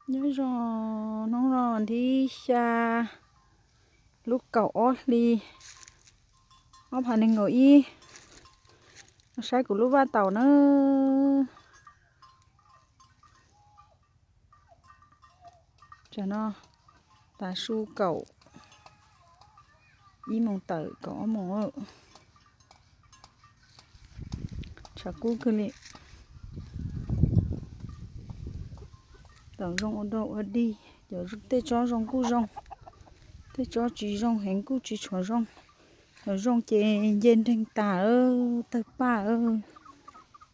Nyob zoo, hnub no nthib xya lub kaum ob hli ob phav nees nkaum ib, saib kuv lub vaj taum na. Tam no tav su kaum ib moos tawm kaum ob moos, tshav kub kawg li. Taum zoo ua dog ua dig, tej tsob zoo kuj zoo, tej tsob tsis zoo heev kuj tsis tshua zoo. Yog zoo ces nce nreeg tas, tawg paj,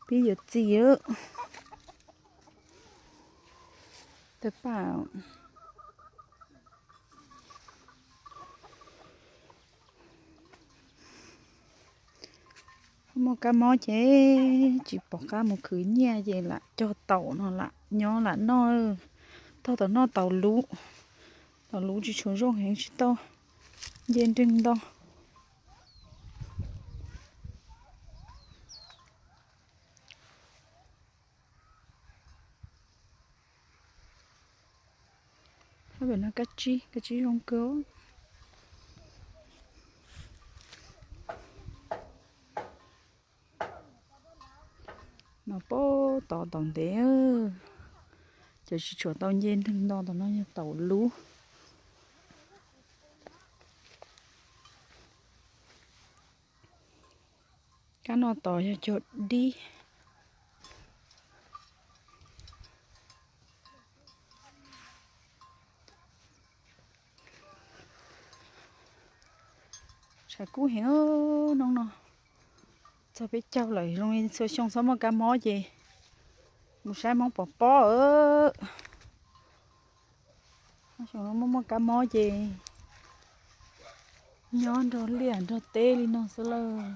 pib yuav txi, tawg paj. Muaj kab mob ces tsis pom qab mus khwv nyiaj ces lam cog taum no lam nyob lam noj. Tog tom noj taum luv, taum luv tsis tshua zoo heev, tsis tau nce nreeg nto. Pem no kab tsib, kab tsib zoo kawg. No pab tod taum ntev, ces tsis tshua tau nce nreeg nto, tom no yog taum luv. Kab no tos yog cog dib. Tshav kub heev hnub no. Txog peb caug lawm, zoo li txhua xyoo txhob muaj kab mob ces mus saib Hmoob pov pob. Xyoo no muaj muaj kab mob ces nyob nrog liaj nrog teb li no xwb lawm.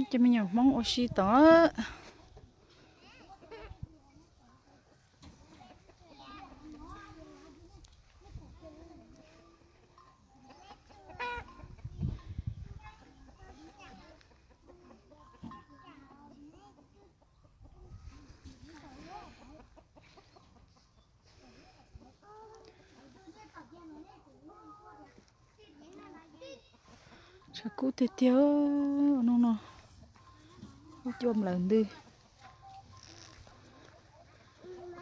Cov me nyuam Hmoob ua si tod. Tshav kub tiag tiag, hnub no lub cuaj nplawm ntws.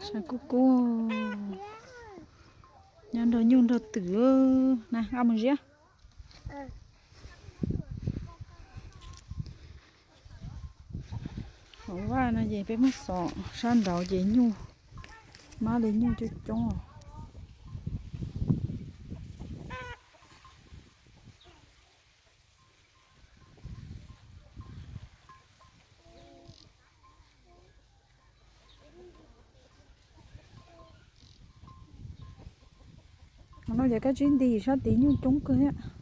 Tshav kub kub, nyob nrog nyuj nrog twm na, nqa mus ziab. Hauv vaj no ces peb muab xov sab nraud ces nyuj, mab li nyuj coob coob os. Qhov no ces kab tsib nti, sab tid nyuj coob kawg thiab.